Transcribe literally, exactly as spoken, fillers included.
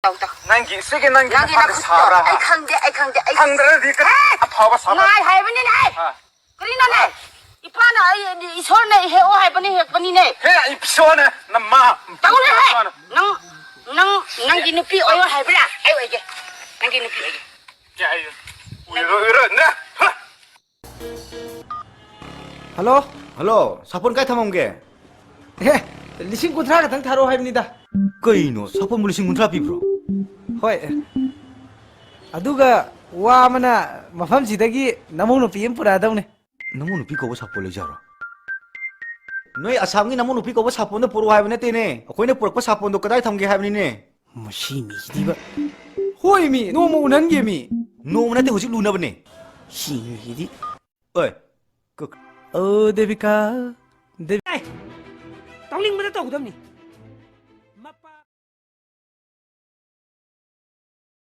ꯇꯧ, ꯇꯧ꯫ ꯅꯪꯒꯤ, ꯁꯤꯒꯤ ꯅꯪꯒꯤ ꯅꯪꯒꯤ ꯅꯁꯥꯒꯤ ꯅꯈꯨꯠꯇꯣ ꯁꯥꯕ꯭ꯔꯥ? ꯑꯩ ꯈꯪꯗꯦ, ꯑꯩ ꯈꯪꯗꯦ, ꯑꯩ ꯈꯪꯗ꯭ꯔꯗꯤ ꯀꯔꯤ ꯑꯐꯕ ꯁꯥꯕ? ꯉꯥꯏ ꯍꯥꯏꯕꯅꯤꯅꯦ, ꯑꯩ꯫ ꯑꯥ꯫ ꯀꯔꯤꯅꯣꯅꯦ? ꯏꯄꯥꯅ ꯑꯩ, ꯏꯁꯣꯔꯅ ꯍꯦꯛꯑꯣ ꯍꯥꯏꯕꯅꯤ, ꯍꯦꯛꯄꯅꯤꯅꯦ꯫ ꯍꯦ, ꯏꯁꯣꯔꯅ ꯅꯃꯥ ꯇꯧꯔꯦꯍꯦ꯫ ꯏꯁꯣꯔꯅ ꯅꯪ, ꯅꯪ, ꯅꯪꯒꯤ ꯅꯨꯄꯤ ꯑꯣꯏꯌꯣ ꯍꯥꯏꯕ꯭ꯔꯥ? ꯑꯩ ꯑꯣꯏꯒꯦ꯫ ꯅꯪꯒꯤ ꯅꯨꯄꯤ ꯑꯣꯏꯒꯦ꯫ ꯀꯌꯥ ꯍꯥꯏꯌꯣ? ꯎꯏꯔꯣ, ꯎꯏꯔꯣ, ꯅ, ꯍ! ꯍꯜꯂꯣ? ꯍꯜꯂꯣ, ꯁꯥꯄꯣꯟ ꯀꯥꯏ ꯊꯝꯃꯝꯒꯦ? ꯑꯦ, ꯂꯤꯁꯤꯡ ꯀꯨꯟꯊ꯭ꯔꯥ ꯈꯛꯇꯪ ꯊꯥꯔꯛꯑꯣ ꯍꯥꯏꯕꯅꯤꯗ꯫ ꯀꯩꯅꯣ, ꯁꯥꯄꯣꯟꯕꯨ ꯂꯤꯁꯤꯡ ꯀꯨꯟꯊ꯭ꯔꯥ ꯄꯤꯕ꯭ꯔꯣ? ꯍꯣꯏ꯫ ꯑꯗꯨꯒ ꯋꯥ ꯑꯃꯅ, ꯃꯐꯝꯁꯤꯗꯒꯤ ꯅꯃꯧ ꯅꯨꯄꯤ ꯑꯃ ꯄꯨꯔꯛꯑꯗꯧꯅꯦ꯫ ꯅꯃꯧ ꯅꯨꯄꯤ ꯀꯧꯕ ꯁꯥꯄꯣꯟ ꯂꯩꯖꯔꯣ? ꯅꯣꯏ ꯑꯁꯥꯝꯒꯤ ꯅꯃꯧ ꯅꯨꯄꯤ ꯀꯧꯕ ꯁꯥꯄꯣꯟꯗꯣ ꯄꯨꯔꯛꯑꯣ ꯍꯥꯏꯕ ꯅꯠꯇꯦꯅꯦ꯫ ꯑꯩꯈꯣꯏꯅ ꯄꯨꯔꯛꯄ ꯁꯥꯄꯣꯟꯗꯣ ꯀꯗꯥꯏ ꯊꯝꯒꯦ ꯍꯥꯏꯕꯅꯤꯅꯦ꯫ ꯃꯁꯤ ꯃꯤꯁꯤꯗꯤꯕ꯫ ꯍꯣꯏ ꯃꯤ, ꯅꯣꯡꯃ ꯎꯅꯍꯟꯒꯦ ꯃꯤ꯫ ꯅꯣꯡꯃ ꯅꯠꯇꯦ, ꯍꯧꯖꯤꯛ ꯂꯨꯅꯕꯅꯦ꯫ ꯁꯤ ꯃꯤꯁꯤꯗꯤ꯫ ꯑꯣꯏ, ꯀꯛ-꯫ ꯑꯣ ꯗꯦꯕꯤꯀꯥ, ꯗꯦꯕꯤ-꯫ ꯑꯦ, ꯇꯧꯅꯤꯡꯕꯗ ꯇꯧꯒꯗꯕꯅꯤ꯫